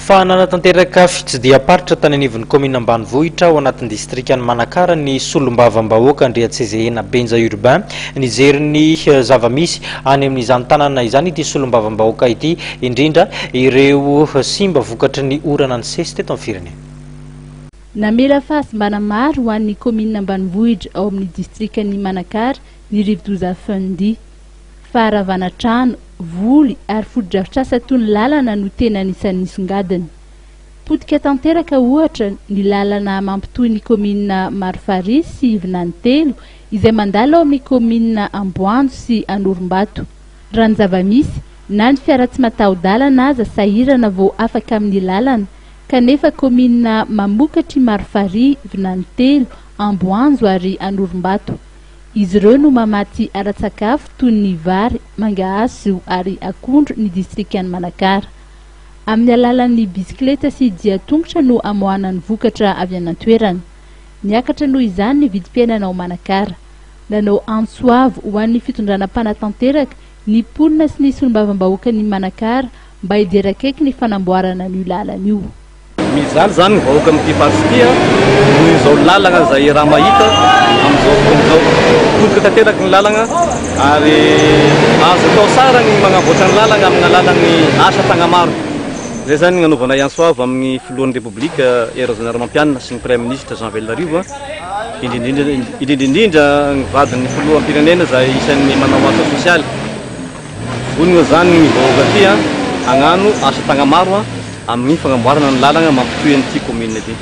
Fa nanatanteraka fitsidiham-paritra tany anivon'ny kaominina ambanivohitra ao anatin'ny distrikan'i Manakara ny solombavambahoaka Andriatsezehena Benja Urbain. Nijery ny zava-misy any amin'izany tanàna izany ity solombavambahoaka ity, indrindra ireo simba vokatry ny orana nisesy teto amin'ny firenena. Namela fahasimbana maro ho an'ny kaominina ambanivohitra ao amin'ny distrikan'i Manakara ny rivodoza Fundy. Faharavana trano, voly ary fotodrafitrasa toy ny lalana no tena anisan'ny nisongadina. Potika tanteraka, ohatra, ny lalana mampitohy ny kaominina Marofarihy sy Vinanitelo izay mandalo ao amin'ny kaominina Amboanjo sy Anorombato. Raha ny zava-misy, na ny fiara tsy mataho-dalana aza sahirana vao afaka amin'ny lalana, kanefa kaominina mamokatra i Marofarihy, Vinanitelo, Amboanjo ary Anorombato. Izy ireo no mamatsy ara-tsakafo toy ny vary, mangahazo ary akondro ny distrikan'i Manakara. Amin'ny alalan'ny bisikileta sy dian-tongotra no amoahana ny vokatra avy any an-toerana. Niakatra noho izany ny vidim-piainana ao Manakara. Nanao antso avo ho an'ny fitondrana mpanatanteraka ny mponina sy ny solombavambahoakan'i Manakara mba hijery akaiky ny fanamboarana an'io lalana io. Mijaly izany ny vahoaka amin'ity faritra ity noho izao lalana izay raha mahita amin'izao fotoana izao. Potika tanteraka ny lalana ary azo atao tsara ny magnamboatra ny lalana amin'ny alalan'ny asa tagnamaro. Izay izany ny nanaovanay antso avo amin'ny filohan'ny Repoblika Hery Rajaonarimampianina sy ny Praiminisitra Jean Velonarivo, indrindra indrindra ny vadin'ny filoham-pirenena izay isan'ny manao asa sosialy. Vonona izany ny vahoaka aty hagnano asa tagnamaro amin'ny fagnamboarana ny lalagna mampitohy an'ity kaominina ity.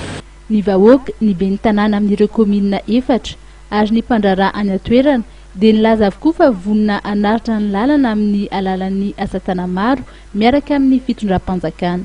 Ny vahoaka, ny ben'ny tanàna amin'ireo kaominina efatra ary ny mpandraharaha any an-toerana dia nilaza avokoa fa vonona hanaritra ny lalana amin'ny alalan'ny asa tana-maro miaraka amin'ny fitondram-panjakana.